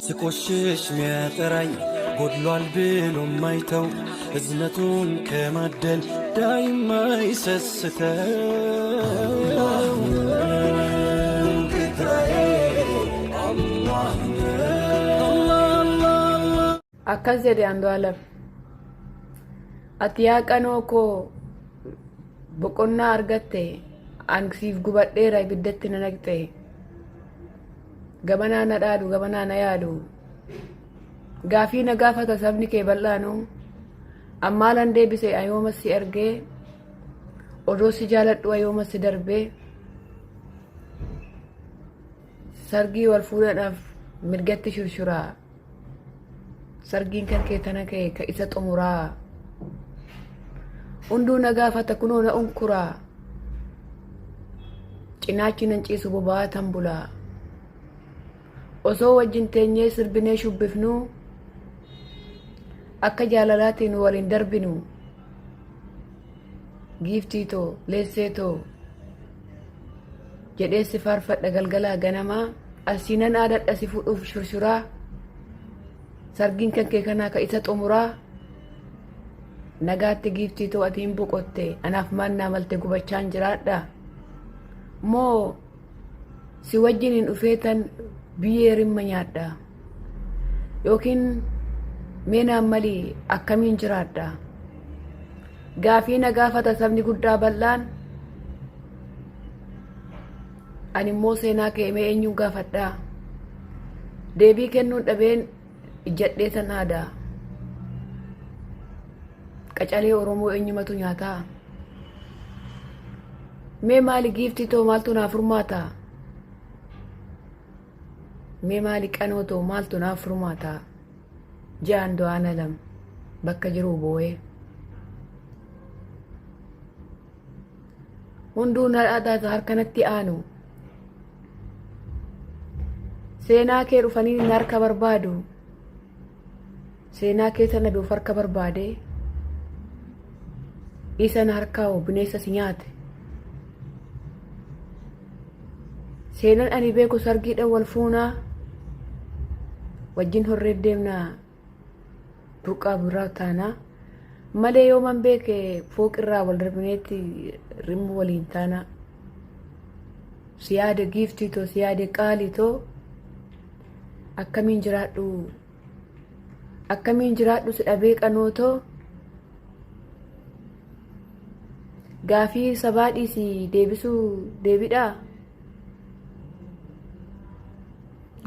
ስቆሽሽ ሚያጠራኝ ጎድሏል ብሎ ማይተው እዝነቱን ከማደል ዳይማ ይሰስተው Akkas jedhe Andu'aalam. Ati yaa qanoo koo boqonnaa argatte an siif gubadheera ibiddatti na naqxe. Gamanaa na dhaadu gamanaa na yaadu. Gaafii na gaafata sabni kee bal'aanu. Ammaalan deebise ayooma si argee odoo si jaaladhu ayooma si darbee sargii wal fuudhadhaaf mirgatti shurshuraa. Sargiin kan kee tana kee ka isa xumuraa. Hunduu na gaafata kunoo na unkuraa. Cinaachi nan ciisu boba'aa tan bulaa. Osoo wajjin teenyee sirbinee shubbifnuu akka jaalalaatiin waliin darbinu giiftii too leessee too jedhee si faarfadha galgalaa ganamaa asii nan aadadha si fuudhuuf shurshuraa sargiin kan kee kanaa ka isa xumuraa nagaatti giiftii too ati hin boqotte anaaf maal naa malte gubachaan jiraadha moo si wajjin hin dhufeetan biyyee rimma nyaadha yookiin mee naan malii akkamiin jiraadha gaafii na gaafata sabni guddaa bal'aan ani immoo seenaa kee mee eenyuun gaafadhaa deebii kennuun dhabeen ijjadhee tan aadaa qacalee Oromoo eenyumatu nyaataa mee maali giiftii too maaltu naaf furmaata mee maali qanoo too maaltu naaf furmaata ja'an du'aan alam bakka jiruu boo'ee hunduu na dhaadhaata harkanatti aanu seenaa kee dhufanii na harka barbaadu seenaa kee sana duuf harka barbaade isa na harkaa hoo bineensa si nyaate seenan ani beeku sargiidhaan wal fuunaa wajjin horree deemnaa burqaa birraa taanaa malee yooman beeke fooqirraa wal darbineetti rimmu waliin taanaa si yaade giiftii too si yaade qaalii too akkamiin jiraadhu akkamiin jiraadhu si dhabee qanoo too gaafii sabaa dhiisii deebisuu deebidhaa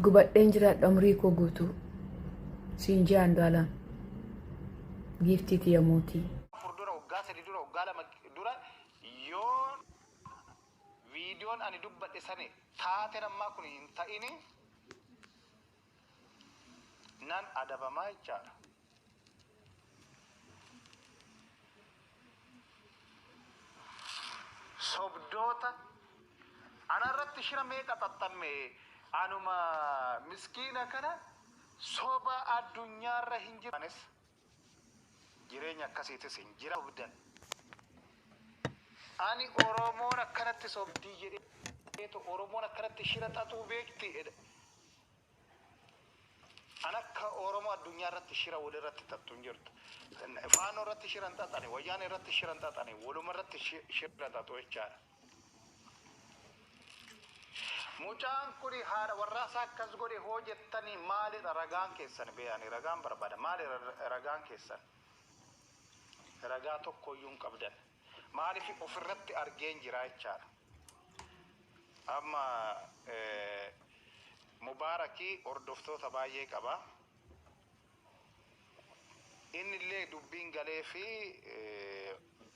gubadheen jiraadha umrii koo guutuu siin jee Andu'aalam giiftii tiyya mootii. 4 dura waggaa 3 dura waggaa 2 dura yoo viidiyoon ani dubbadhe sani taateen ammaa kun hin ta'ini nan adabamaa jechaadha. Sobdoota anarratti shira meeqa xaxxamme anuma miskiina kana soba addunyaarra hin jiru. Anis jireenya akkasiitis hin jira sobdan. Ani Oromoon akkanatti sobdii jedheetu Oromoon akkanatti shira xaxuu beekti. An akka Oromoo addunyaa irratti shira walirratti xaxxu hin jirtu. Faannoo irratti shira hin xaxani, wayyaanee irratti shira hin xaxani, waluma irratti shira xaxu jechaadha. Mucaan kuni haadha warraa isaa akkas godhe hoo jettanii maalidha ragaan keessan bee ani ragaan barbaada maalidha ragaan keessan ragaa tokkoyyuu hin qabdan maaliif ofirratti argeen jira jechaadha. Amma Mubaaraki hordoftoota baay'ee qaba. Innillee dubbiin galeefi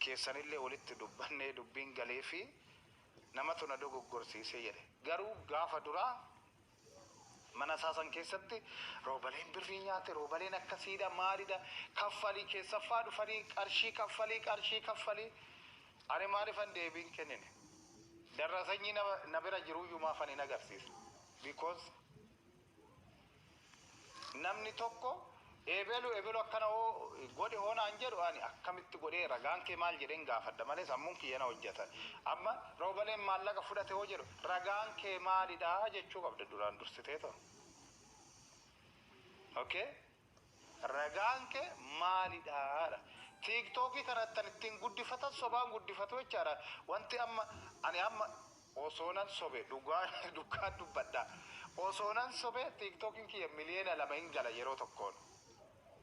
keessanillee walitti dubbannee dubbiin galeefi namatu na dogoggorsiise jedhe. Garuu gaafa duraa mana isaa san keessatti roobaleen birrii nyaate roobaleen akkasiidha maalidha kaffalii keessaffaa dhufanii qarshii kaffalii qarshii kaffalii ani maalifan deebiin kennine darrasanyii na bira jiruyyuu maafan hin agarsiisne because Namni tokko ebelu ebelu akkana hoo godhe hoo naan jedhu ani akkamitti godhee ragaan kee maal jedheen gaafadha malee sammuun kiyya na hojjeta. Amma roobaleen maallaqa fudhate hoo jedhu ragaan kee maalidha jechuu qabda duraan dursitee too. Okay? Ragaan kee maalidha? Tiiktookii kana tan ittiin guddifatan sobaan guddifatu jechaadha. Wanti amma ani amma osoo nan sobe, dhugaa dhugaa dubbadha. Osoo nan sobe, tiiktookiin kiyya 2 miliyoona hin gala yeroo tokkoon.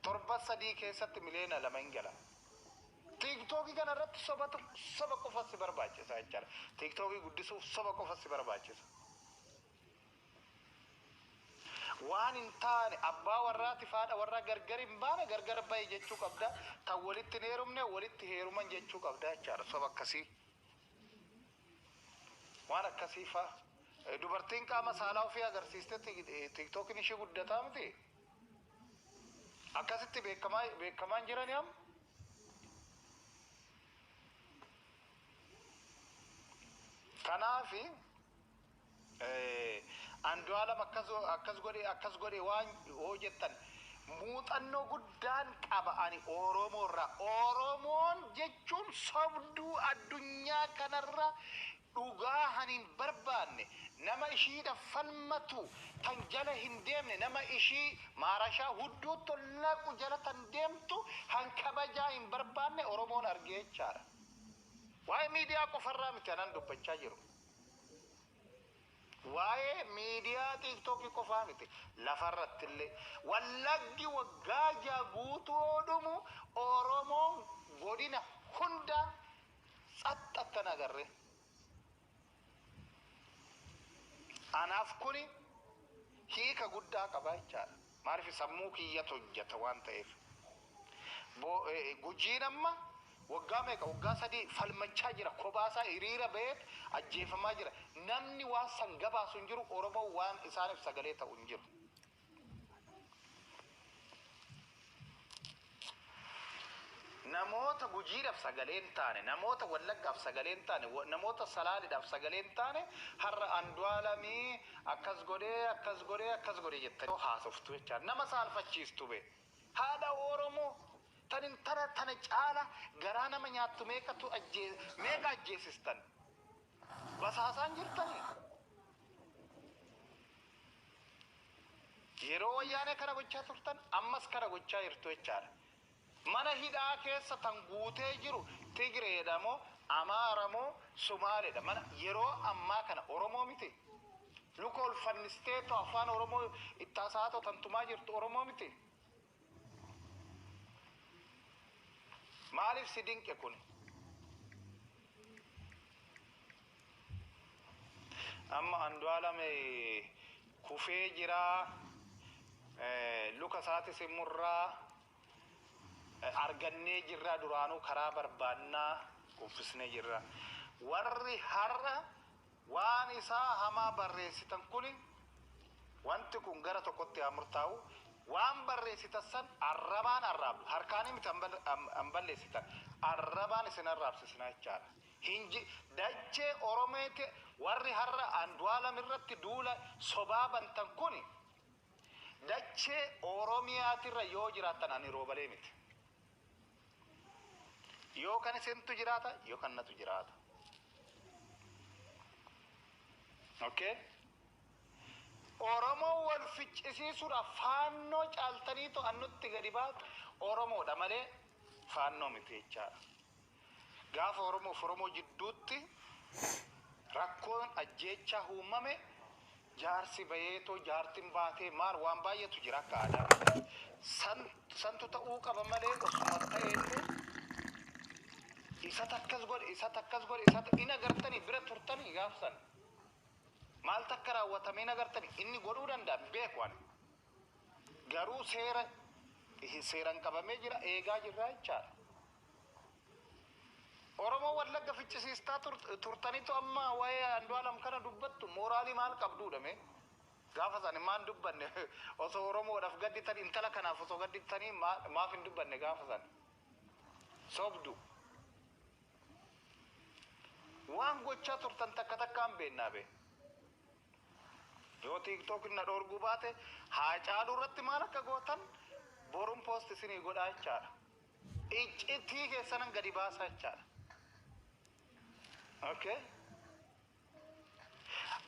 Torba 3 keessatti 2 miliyoona hin gala. Tiiktookii kana irratti sobatu, soba qofa si barbaachisa jechaadha. Tiiktookii guddisuuf soba qofa si barbaachisa. Waan hin taane, abbaa warraati haadha warraa gargar hin baane, gargar bahi jechuu qabda. Tan walitti hin heerumne walitti heeruman jechuu qabda jechaadha. Soba akkasii. Waan akkasii fa'a. Dubartiin qaama saalaa ofii agarsiiste tiiktookiin ishee guddataa miti. Akkasitti beekamaa beekamaan jirani amma. Kanaafi Andu'aalam akkas akkas godhe, akkas godhe waan hoo jettan, muuxannoo guddaan qaba ani Oromoo irraa. Oromoon jechuun sobduu addunyaa kanarra dhugaa han hin barbaanne, nama ishiidha falmatu tan jala hin deemne, nama ishii maarashaa hudduutti ol naqu jala tan deemtu, han kabajaa hin barbaanne Oromoon argee jechaadha. Waa'ee miidiyaa qofarraa miti anan dubbachaa jiru. Waa'ee miidiyaa tiiktookii qofaa miti. Lafarratti illee Wallaggi waggaa 6 guutuu dhumu Oromoon godina hunda tsaxxattan agarre. Anaaf kuni hiika guddaa qaba jechaadha. Maaliif? Sammuu kiyyatu hojjeta waan ta'eef. Gujiin amma waggaa meeqa, waggaa 3 falmachaa jira. Kophaasaa hiriira ba'eet ajjeefamaa jira. Namni waan san gabaasu hin jiru. Oromoo waan isaaniif sagalee ta'u hin jiru. Namoota Gujiidhaaf sagalee hin taane, namoota Wallaggaaf sagalee hin taane, namoota Salaaliidhaaf sagalee hin taane, har'a Andu'aalamii akkas godhee, akkas godhee, akkas godhee jettanii haasoftu jechaa nama saalfachiistu be. Haadha Oromoo tan intala tana caala garaa nama nyaattu meeqatu ajjee, meeqa ajjeesistan? Basaasaan jirtanii? Yeroo Wayyaanee kana gochaa turtan, ammas kana gochaa jirtu jechaadha. Mana hidhaa keessa tan guutee jiru Tigreedha moo Amaara moo Sumaaleedha? Mana yeroo ammaa kana Oromoo miti. Luka ol fannisteetu afaan Oromoo itti haasa'aa tan tumaa jirtu Oromoo miti. Maaliif si dinqe kun? Amma Andu'aalam kufee jira. Luka isaatis murraa argannee jirra, duraanuu karaa barbaannaa kuffisnee jirra. Warri har'a waan isaa hamaa barreessitan kuni, wanti kun gara tokkotti haa murtaa'u. Waan barreessitan san arrabaan arraabdu. Harkaanii miti han balleessitan. Arrabaan isin arraabsisna jechaadha. Hinji dachee Oromeeti warri har'a Andu'aalam irratti duula sobaa bantan kuni, dachee Oromiyaatirra yoo jiraattan ani Roobalee miti. Yoo kan isintu jiraata, yoo kan natu jiraata. Okay? Oromoo wal ficcisiisuudhaaf Faannoo caaltanii to'annutti gadi baatu Oromoodha malee Faannoo miti jechaadha. Gaafa Oromoof Oromoo jidduutti rakkoon ajjeechaa uumame, jaarsi bayeetoo, jaartin baatee, maal, waan baay'eetu jira akka aadaa. San santu ta'uu qaba malee osuma ta'ellee isa takkas godhe, isa takkas godhe, isa in agartanii bira turtanii gaafsan. Maal takka raawwatamee in agartanii? Inni godhuu danda'a, beeku ani. Garuu seera seeraan qabamee jira, eegaa jirra jechaadha. Oromoo Wallagga ficcisiistaa turtanitu amma waa'ee Andu'aalam kana dubbattu, mooraalii maal qabduudha mee? Gaafa san maan dubbanne? Osoo Oromoodhaaf gadditan, intala kanaaf osoo gadditanii maaf hin dubbanne gaafa san? Sobdu. Waan gochaa turtan takka takkaan beennaa bee. Yoo TikTok na dhoorguu baate, haa caaluu irratti maal akka gootan boruun post isinii godhaa jechaadha. Iccitii keessanan gadi baasaa jechaadha. Okay?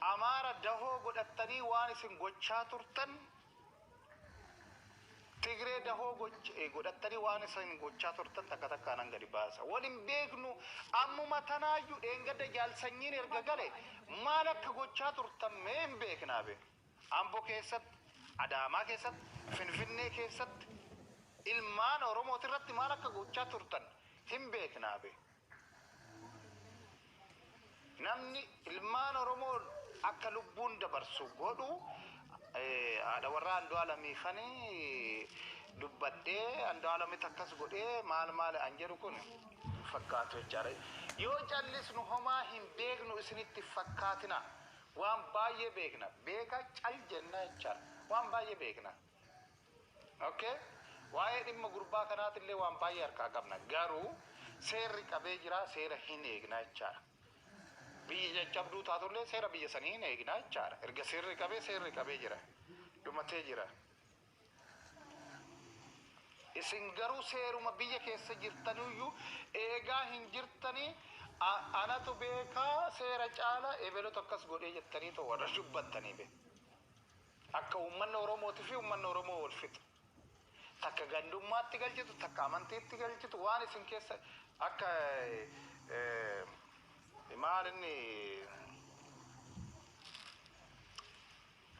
Amaara dahoo godhattanii waan isin gochaa turtan Tigree dahoo godhattanii waan isin gochaa turtan takka takkaanan gadi baasa. Wal hin beeknu ammuma tanaayyuu dheengadda Jaal Sanyiin erga gale maal akka gochaa turtan mee hin beeknaa be. Ambo keessatti, Adaamaa keessatti, Finfinnee keessatti ilmaan Oromootirratti maal akka gochaa turtan hin beeknaa be. Namni ilmaan Oromoo akka lubbuun dabarsu godhu haadha warraa Andu'aalamiifani dubbadhee Andu'aalamitti akkas godhee maal maal an jedhu kun hin fakkaatu jechaadha. Yoo callisnu homaa hin beeknu isinitti fakkaatina. Waan baay'ee beekna. Beeka cal jenna jechaadha. Waan baay'ee beekna. Okay? Waa'ee dhimma gurbaa kanaatillee waan baay'ee harkaa qabna. Garuu seerri qabee jira, seera hin eegna jechaadha. Biyyi caccabduu taatullee seera biyya sanii hin eegna jechaadha. Erga seerri qabee seerri qabee jira. Dhumatee jira. Isin garuu seeruma biyya keessa jirtanuyyuu eegaa hin jirtanii anatu beekaa seera caala ebelotu akkas godhee jettanii too warra dubbattanii be. Akka uummanni Oromootii fi uummanni Oromoo wal fixu. Takka gandummaatti galchitu, takka amantiitti galchitu, waan isin keessa akka maal inni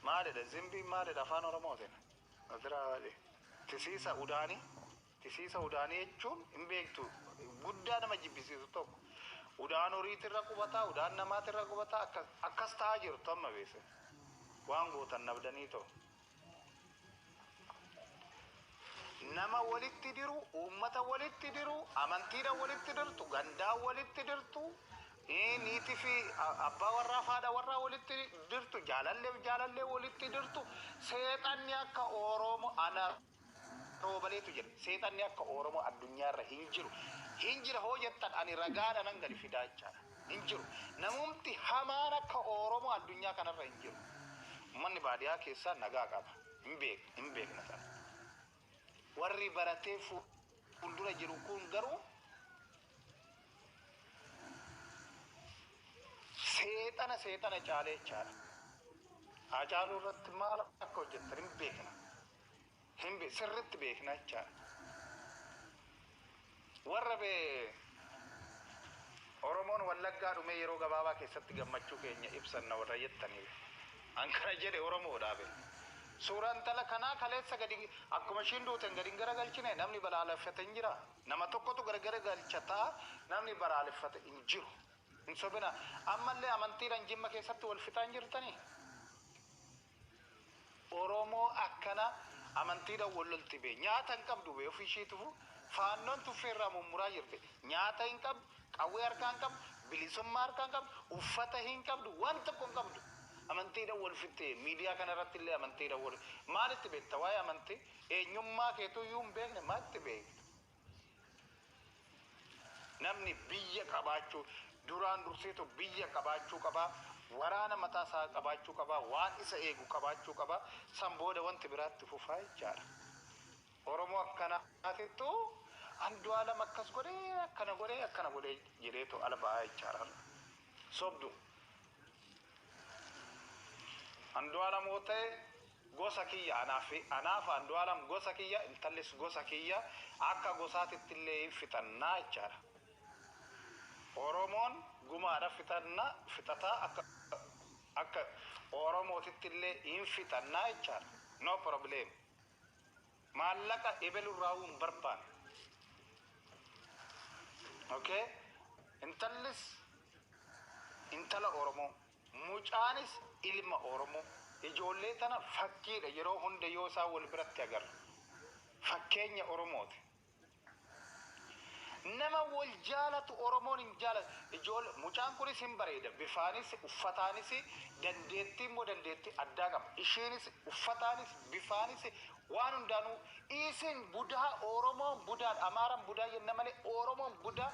maalidha zimbii maalidha afaan Oromootiin? Asirraa tisiisa udaanii. Tisiisa udaanii jechuun hin beektu guddaa nama jibbisiisu tokko. Udaan horiitirra qubataa, udaan namaatirra qubataa akkas ta'aa jirtu amma beese. Waan gootan nabdanii ta'u. Nama walitti diru, uummata walitti diru, amantiidhaan walitti dirtu, gandaan walitti dirtu, niitii fi abbaa warraa fi haadha warraa walitti dirtu, jaalallee fi jaalallee walitti dirtu, seexanni akka Oromoo ana roobaleetu jira. Seexanni akka Oromoo addunyaarra hin jiru. Hin jira hoo jettan ani ragaadha nan gadi fidaa jechaadha. Hin jiru. Namumti hamaan akka Oromoo addunyaa kanarra hin jiru. Uummanni baadiyaa keessaa nagaa qaba. Hin beekna sana. Warri baratee fuuldura jiru kun garuu seexana seexana caalee jechaadha. Haacaaluu irratti maal akka hojjettan hin beekna. Sirriitti beekna jechaadha. Warra Oromoon Wallaggaa dhumee yeroo gabaabaa keessatti gammachuu keenya ibsanna warra jettanii. An kana jedhe Oromoodhaa be. Suuraan intala kanaa kaleessa gadi akkuma ishiin duuteen gadi hin garagalchine namni balaaleffate hin jira. Nama tokkotu gargara galchataa namni balaaleffate hin jiru. Hin sobina. Ammallee amantiidhaan Jimma keessatti wal fixaa hin jirtanii? Oromoo akkana amantiidhaan wal lolti bee. Nyaata hin qabdu bee ofii ishiitufu faannoon tuffee irraa mummuraa jirti. Nyaata hin qabdu, qawwee harkaa hin qabdu, bilisummaa harkaa hin qabdu, uffata hin qabdu, waan tokko hin qabdu. Amantiidhaan wal fixxee miidiyaa kanarratti illee amantiidhaan wal maalitti beekta waa'ee amantii eenyummaa keetuu iyyuu hin beekne maalitti beekta? Namni biyya qabaachuu duraan durseetu biyya qabaachuu qabaa, waraana mataa isaa qabaachuu qabaa, waan isa eegu qabaachuu qabaa, san booda wanti biraatti fufaa jechaadha. Oromoo akkanaatittu Andu'aalam akkas godhee akkana godhee akkana godhee jedheetu ala ba'aa jechaadha. Sobdu. Andu'aalam yoo ta'e gosa kiyya anaaf Andu'aalam gosa kiyya intallis gosa kiyya akka gosaatitti illee hin fixannaa jechaadha. Oromoon gumaadha fixannaa fixataa akka Oromootitti illee hin fixannaa jechaadha. No problem. Maallaqa ebelurraa hin barbaanne. Okay? Intallis intala Oromoo, mucaanis ilma Oromoo. Ijoollee tana fakkiidha yeroo hunda yoo isaan wal biratti agarru. Fakkeenya Oromooti. Nama wal jaalatu Oromoon hin jaalatu. Ijoollee mucaan kunis hin bareeda. Bifaanis uffataanis dandeettii immoo dandeettii addaa qaba. Isheenis uffataanis bifaanis waan hundaanuu isin budaa Oromoon budaa Amaaraan budaa jenna malee Oromoon budaa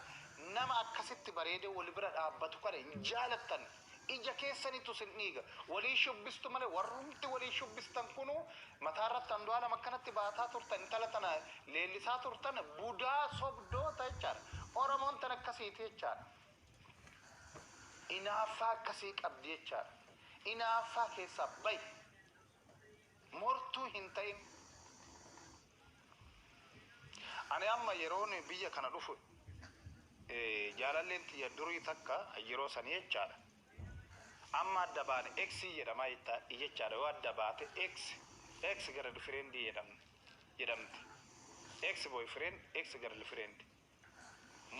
nama akkasitti bareedee wal bira dhaabbatu kana hin jaalattan. Ija keessanitu sin dhiiga. Walii shubbistu malee warrumti walii shubbistan kunuu mataarratti Andu'aalam akkanatti baataa turtan intala tana leellisaa turtan budaa sobdoota jechaadha. Oromoon tan akkasiiti jechaadha. Inaaffaa akkasii qabdi jechaadha. Inaaffaa keessaa bahi. Mortuu hin ta'in. Ani amma yeroon biyya kana dhufu jaalalleen tiyya durii takka yeroo sanii jechaadha. Amma adda baane, ex jedhama jechaadha. Yoo adda baate ex girlfriend jedhamti. Ex boyfriend, ex girlfriend.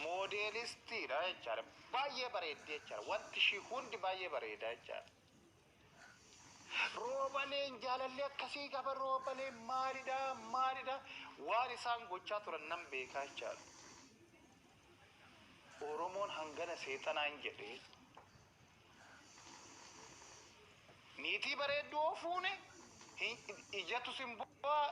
Moodelistiidha jechaadha. Baay'ee bareeddi jechaadha. Wanti ishii hundi baay'ee bareeda jechaadha. Roobaleen jaalallee akkasii qaba, roobaleen maalidha maalidha, waan isaan gochaa turan nan beekaa jechaadha. Oromoon hangana seexanaa hin jedhee. Niitii bareedduu yoo fuune ijatu sin bu'aa,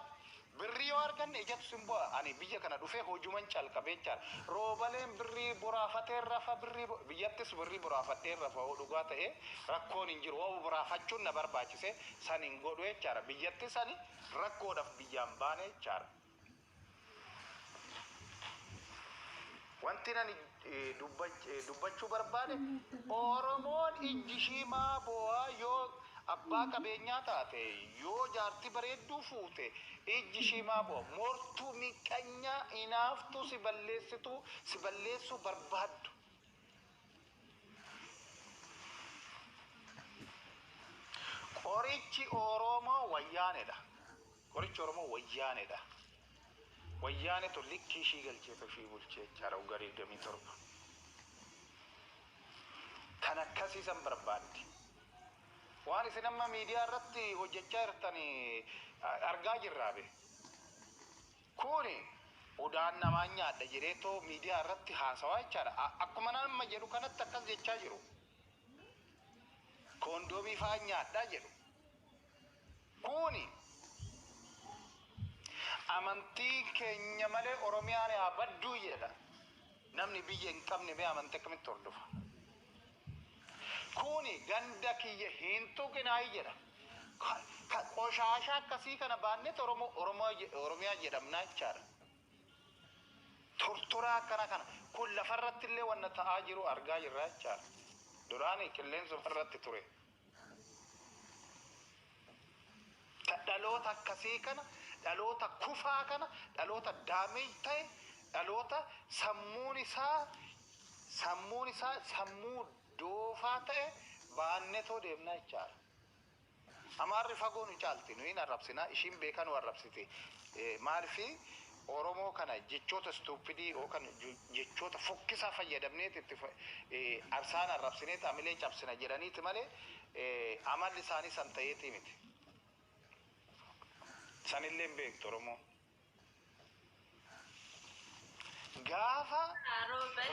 birrii yoo arganne ijatu sin bu'aa. Ani biyya kana dhufee hojuman calqabee jechaadha. Roobaleen birrii boraafatee rafa, birrii biyyattis birrii boraafadhee rafa. Yoo dhugaa ta'e rakkoon hin jiru. Yoo boraafachuun na barbaachise san hin godhu jechaadha. Biyyatti sani rakkoodhaaf biyyaan baane jechaadha. Wanti nani dubbachuu barbaade, Oromoon ijji ishii maa boo'aa? Yoo abbaa qabeenyaa taate, yoo jaartii bareedduu fuute, ijji ishii maa boo'a? Mortuu miqanyaa inaaftuu si balleessituu, si balleessuu barbaaddu. Qorichi Oromoo wayyaanedha. Qorichi Oromoo wayyaanedha. Wayyaanetu likkii ishii galcheetu ishii bulchee jechaadha waggaa 27. Kan akkasiisan barbaaddi. Waan isin amma miidiyaa irratti hojjechaa jirtan argaa jirraa be. Kuni udaan namaan nyaadha jedheetoo miidiyaa irratti haasawaa jechaadha. Akkuma nama jedhu kanatti akkas jechaa jiru. Koondoomii fa'aa nyaadhaa jedhu. Kuni amantii keenya malee Oromiyaan haa badduu jedha. Namni biyya hin qabne mee amantii akkamitti hordofa? Kuni ganda kiyya hin tuqinaayi jedha. Qoshaashaa akkasii kana baanneet Oromoo Oromiyaa jedhamnaa jechaadha. Tortoraa akkana kana kun lafarratti illee wanna ta'aa jiru argaa jirra jechaadha. Duraani qilleensuma irratti ture. Dhaloota akkasii kana, dhaloota kufaa kana, dhaloota damage ta'e, dhaloota sammuun isaa sammuu doofaa ta'e baannetoo deemnaa jechaadha. Amaarri fagoo nu caalti, nuyi hin arrabsinaa, ishiin beekaa nu arrabsiti. Maalifi Oromoo kana jechoota stupid yookaan jechoota fokkisaa fayyadamneet itti arsaan arrabsineet amilee cabsina jedhaniiti malee amalli isaanii san ta'eeti miti. Sanillee hin beektu Oromoo. Gaafa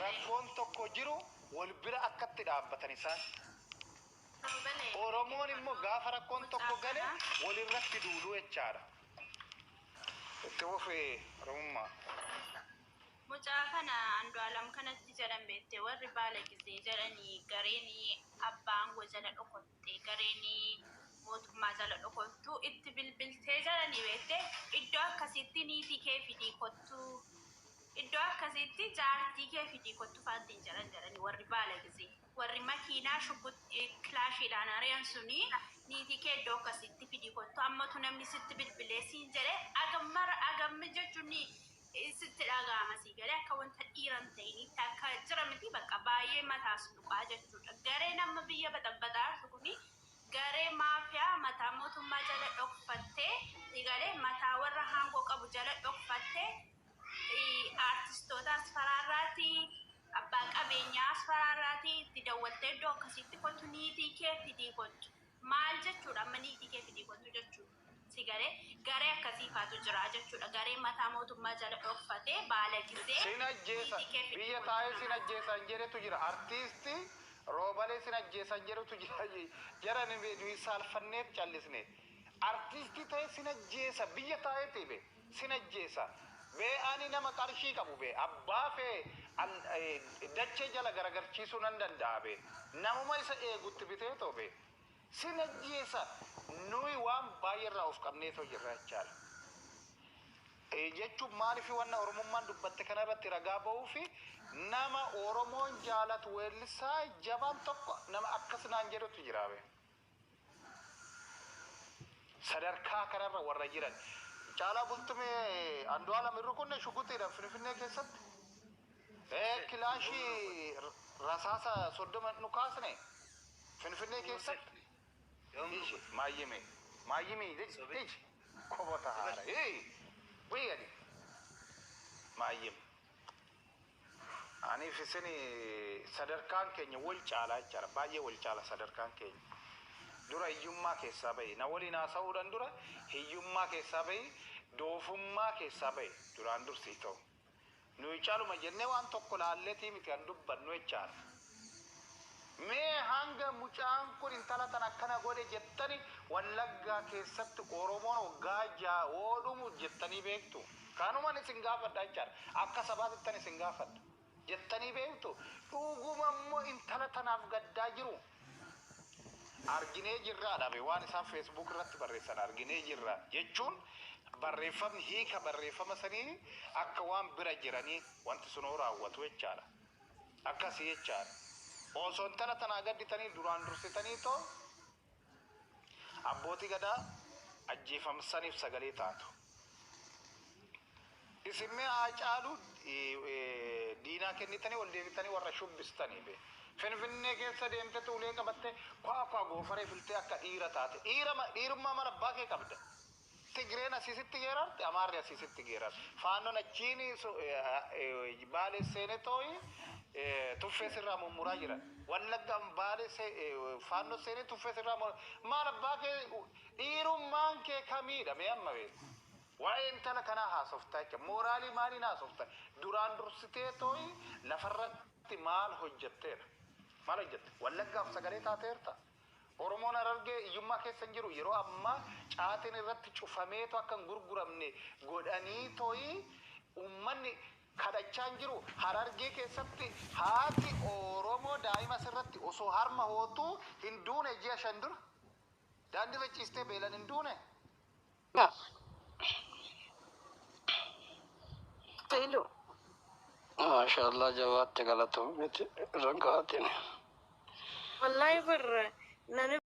rakkoon tokko jiru wal bira akkatti dhaabbatan isaan. Oromoon immoo gaafa rakkoon tokko gale walirratti duuluu jechaadha. Itti fufee, Oromummaa. Mucaa kana Andu'aalam kanatti jedhan beekte, warri baala gizee jedhanii gareen abbaa aangoo jala dhokotte, gareen mootummaa jala dhokottu itti bilbiltee jedhanii beekte, iddoo akkasitti niitii kee fidii kottu, iddoo akkasitti jaartii kee fidii kottu faattiin jedhan jedhanii, warri baala gizee, warri makiinaa shuguxii kilaashiidhaan ari'an suni niitii kee iddoo akkasitti fidii kottu, ammatu namni sitti bilbilee siin jedhe, agammara agammi jechuun sitti dhaga'ama sii galee, akka wanta dhiiran ta'initti akka jira miti, bakka baay'ee mataas tuqaa jechuudha. Gareen amma biyya baxabbaxaa kuni garee maafiyaa mataa mootummaa jala dhokfattee, galee mataa warra aangoo qabu jala dhokfattee, aartistoota asfaraarraati, abbaa qabeenyaa asfaraarraati, itti dawwattee iddoo akkasitti kottu, niitii kee fidii kottu. Maal jechuudha amma niitii kee fidii kottu jechuudha? Si galee, garee akkasiifaatu jira jechuudha. Garee mataa mootummaa jala dhokfatee baala gisee Sin ajjeesa niitii kee fidii biyya kottu taa'ee sin namaan. ajjeesan jedhetu jira. Artiistii Roobalee sin ajjeesan jedhutu jira. Jara nuyi saalfanneet callisne. Artiistii ta'ee sin ajjeesa, biyya taa'eeti be sin ajjeesa. Bee ani nama qarshii qabu be abbaa fee dachee jala garagarchiisuu nan danda'a be. Namuma isa eegutti biteetoo be. Sin ajjeesa, nuyi waan baay'eerraa of qabneetoo jirra jechaadha. Jechuun maaliif wanna Oromummaan dubbatte kana irratti ragaa bahuu fi nama Oromoon jaalatu, weellisaa jabaan tokko nama akkas naan jedhutu jira be. Sadarkaa kanarra warra jiran. Caalaa Bultumee Andu'aalam hin rukunne shuguxiidhaan Finfinnee keessatti. Kilaashii rasaasa 30 nu kaasne Finfinnee keessatti. Maayyimee maayyimii ij kobota haara. Wii gadi maayyim. Aniif isin sadarkaan keenya wal caalaa jechaadha. Baay'ee wal caala sadarkaan keenya. Dura hiyyummaa keessaa bahi. Na waliin haasa'uudhaan dura hiyyummaa keessaa bahi, doofummaa keessaa bahi duraan dursii ta'u. Nuyi caaluma jennee waan tokko laalleetii miti kan dubbannu jechaadha. Mee hanga mucaan kun intala tana akkana godhe jettani Wallaggaa keessatti Oromoon waggaa 6 hoo dhumu jettanii beektu? Kanuman isin gaafadha jechaadha. Akka sabaatittan isin gaafadha. Jettanii beektu? Dhuguma immoo intala tanaaf gaddaa jiru? Arginee jirraa dhabe waan isaan Facebook irratti barreessan arginee jirra jechuun barreeffamni hiika barreeffama sanii akka waan bira jiranii wanti sunoo raawwatu jechaadha. Akkasi jechaadha. Osoo intala tanaa gadditanii duraan dursitanii too abbootii gadaa ajjeefamsaniif sagalee taatu. Isin mee Haacaaluu diinaa kennitanii ol deebitanii warra shubbistanii be. Finfinnee keessa deemtetu ulee qabattee kwaa kwaa goofaree filtee akka dhiira taate. Dhiira dhiirummaa mala abbaa kee qabda. Tigreen asii sitti geerarti, Amaarri asii sitti geerarti. Faannoon achiin Baalee seenee tooyi tuffee sirraa mummuraa jira. Wallaggaan Baalee Faannoo seenee tuffee sirraa mummuraa. Maal abbaa kee dhiirummaan kee kamiidha mee amma beeku. Waa'ee intala kanaa haasoftaa jecha mooraalii maaliin haasofta? Duraan dursitee tooyi lafarratti maal hojjetteedha? Maal hojjette? Wallaggaaf sagalee taateerta? Oromoon Harargee hiyyummaa keessa hin jiru. Yeroo ammaa caatiin irratti cufameetu akka hin gurguramne godhanii tooyi uummanni kadhachaa hin jiru. Harargee keessatti haati Oromoo daa'ima asirratti osoo harma hootuu hin duune ji'a 5 dura. Daandiirra ciistee beelan hin duune. Hello. Maashaallah jabaatte galatoomi irran kaatin. Wallahi bar nani.